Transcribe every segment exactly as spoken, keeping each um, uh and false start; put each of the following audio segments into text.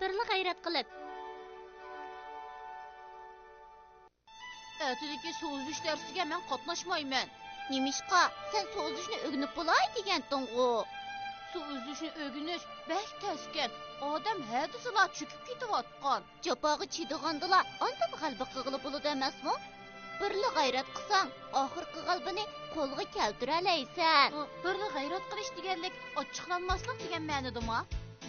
بىرلا غەيرەت قىلىپ. ئەتىدىكى سۇ ئۈزۈش دەرسىگە مەن قاتناشمايمەن. نېمىشقا؟ سەن سۇ ئۈزۈشنى ئۆگىنىپ بولاي دېگەنتىڭغۇ. سۇ ئۈزۈشنى ئۆگىنىش بەك تەسكەن. ئادەم ھەدىسىلا چۆكۈپ كېتىۋاتقان. جاپاغا چىدىغاندىلا ئاندىن غەلىبە قىلغىلى بولىدۇ ئەمەسمۇ؟ بىرلا غەيرەت قىلساڭ، ئاخىرقى غەلىبىنى قولغا كەلتۈرەلەيسەن. بىرلا غەيرەت قىلىش دېگەنلىك ئاچچىقلانماسلىق دېگەن مەنىدىما؟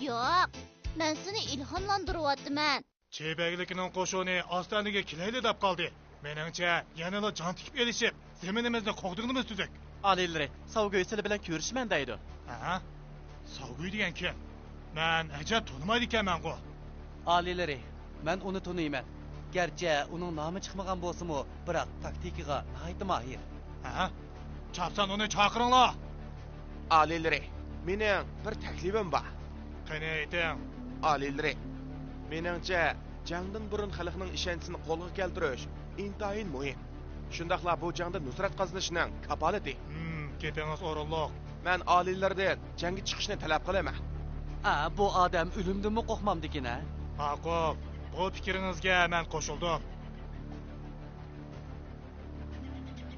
ياق، مەن سېنى ئىلھاملاندۇرۇۋاتىمەن. چېبەگلىكنىڭ قوشۇنى ئاستانىگە كېلەيلى دەپ قالدى. مېنىڭچە، يەنىلا جان تىكىپ ئېلىشىپ، زېمىنىمىزنى قوغدىغىنىمىز تۈزۈك. ئالىيلىرى، ساۋگۈي سىلى بىلەن كۆرۈشىمەن دەيدۇ. ھە؟ ساۋگۈي دېگەن كىم؟ مەن ئەجەب تونۇمايدىكەنمەنغۇ. ئالىيلىرى، مەن ئۇنى تونۇيمەن. گەرچە ئۇنىڭ نامى چىقمىغان بولسىمۇ، بىراق تاكتىكىغا ناھايىتى ماھىر. ھە؟ چاپسان ئۇنى چاقىرىڭلار! ئالىيلىرى، مېنىڭ بىر تەكلىپىم بار. قېنى ئېيتىڭ. ئالىيلىرى، مېنىڭچە، جەڭدىن بۇرۇن خەلقنىڭ ئىشەنچىسىنى قولغا كەلتۈرۈش ئىنتايىن مۇھىم. شۇنداقلا بۇ جەڭدە نۇسرەت قازىنىشنىڭ كاپالىتى. ھىم، گېپىڭىز ئورۇنلۇق. مەن ئالىيلىرىدىن جەڭگە چىقىشنى تەلەپ قىلىمەن. ئا، بۇ ئادەم ئۆلۈمدىنمۇ قورقمامدىكىن ھە؟ ماقۇل، بۇ پىكرىڭىزگە مەن قوشۇلدۇم.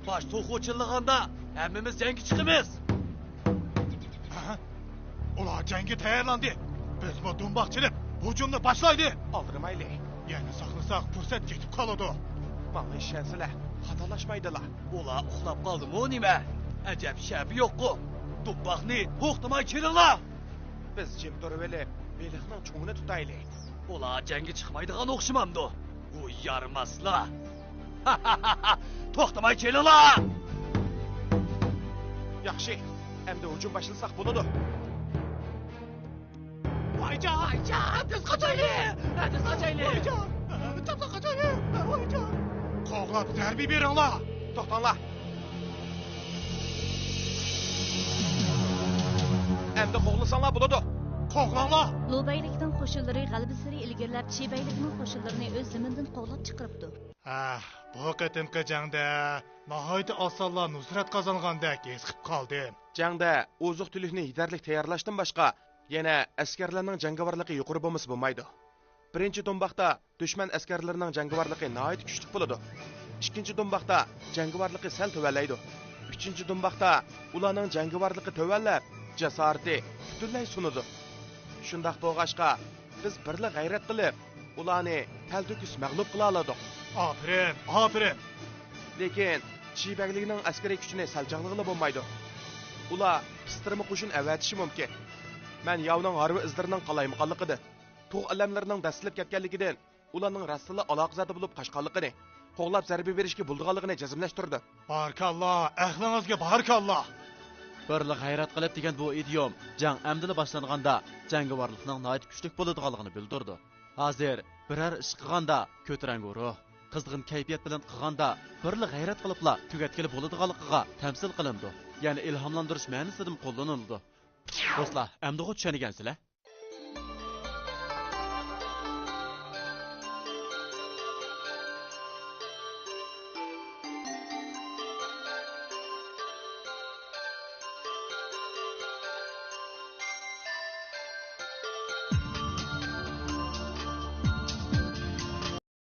باش توخۇ چىللىغاندا ھەممىمىز جەڭگە چىقىمىز. ھە؟ ئۇلار جەڭگە تەييارلاندى. بىزمۇ دۇمباق چېلىپ، ھۇجۇمنى باشلايلى. ئالدىرىمايلى. يەنە ساقلىساق، پۇرسەت كېتىپ قالىدۇ. ماڭا ئىشەنسىلە، خاتالاشمايدىلا. ئۇلار ئۇخلاپ قالدىمۇ نېمە؟ ئەجەب شەپە يوققۇ. دۇمباقنى توختىماي چېلىڭلار. بىز جىم تۇرۇۋېلىپ، بېلىقنىڭ چوڭىنى تۇتايلى. ئۇلار جەڭگە چىقمايدىغان ئوخشىمامدۇ؟ بۇ يارىماسلار. توختىماي چېلىڭلار! ياخشى، ئەمدى ھۇجۇم باشلىساق بولىدۇ. ۋايجان! ۋايجان! تېز قاچايلى! تېز قاچايلى! ۋايجان! تېز قاچايلى! ۋايجان! قوغلاپ زەربە بېرىڭلار! توختاڭلار! ئەمدى قوغلىساڭلار بولىدۇ. قوغلاڭلار! لۇ بەگلىكنىڭ قوشۇنلىرى غەلىبىسىرى ئىلگىرىلەپ، چى بەگلىكنىڭ قوشۇنلىرىنى ئۆز زېمىنىدىن قوغلاپ چىقىرىپتۇ. ئاھ، بۇ قېتىمقى جەڭدە ناھايىتى ئاسانلا نۇسرەت قازانغاندەك ھېس قىلىپ قالدىم. جەڭدە ئوزۇق-تۈلۈكنى يېتەرلىك تەييارلاشتىن باشقا، يەنە ئەسكەرلەرنىڭ جەڭگىۋارلىقى يۇقىرى بولمىسا بولمايدۇ. بىرىنچى دۇمباقتا دۈشمەن ئەسكەرلىرىنىڭ جەڭگىۋارلىقى ناھايىتى كۈچلۈك بولىدۇ. ئىككىنچى دۇمباقتا جەڭگىۋارلىقى سەل تۆۋەنلەيدۇ. ئۈچىنچى دۇمباقتا ئۇلارنىڭ جەڭگىۋارلىقى تۆۋەنلەپ، جاسارىتى پۈتۈنلەي سۇنىدۇ. شۇنداق بولغاچقا، بىز بىرلا غەيرەت قىلىپ، ئۇلارنى تەلتۆكۈس مەغلۇپ قىلالىدۇق. ئاپىرىن، ئاپىرىن! لېكىن چى بەگلىكنىڭ ئەسكىرىي كۈچىنى سەل چاغلىغىلى بولمايدۇ. ئۇلار قىستۇرما قوشۇن ئەۋەتىشى مۇمكىن. مەن ياۋنىڭ ھارۋا ئىزلىرىنىڭ قالايمىقانلىقىدىن، تۇغ ئەلەملىرىنىڭ دەسسىلىپ كەتكەنلىكىدىن، ئۇلارنىڭ راستتىنلا ئالاقىزادە بولۇپ قاچقانلىقىنى، قوغلاپ زەربە بېرىشكە بولىدىغانلىقىنى جەزملەشتۈردۈم. بارىكاللا، ئەقلىڭىزگە بارىكاللا! بىرلا غەيرەت قىلىپ دېگەن بۇ ئىدىيوم جەڭ ئەمدىلا باشلانغاندا جەڭگىۋارلىقنىڭ ناھايىتى كۈچلۈك بولىدىغانلىقىنى بىلدۈرىدۇ. ھازىر بىرەر ئىش قىلغاندا كۆتۈرەڭگۈ روھ، قىزغىن كەيپىيات بىلەن قىلغاندا بىرلا غەيرەت قىلىپلا تۈگەتكىلى بولىدىغانلىقىغا تەمسىل قىلىنىدۇ. يەنى ئىلھاملاندۇرۇش مەنىسىدىمۇ قوللىنىلىدۇ. دوستلار، ئەمدىغۇ چۈشەنگەنسىلەر؟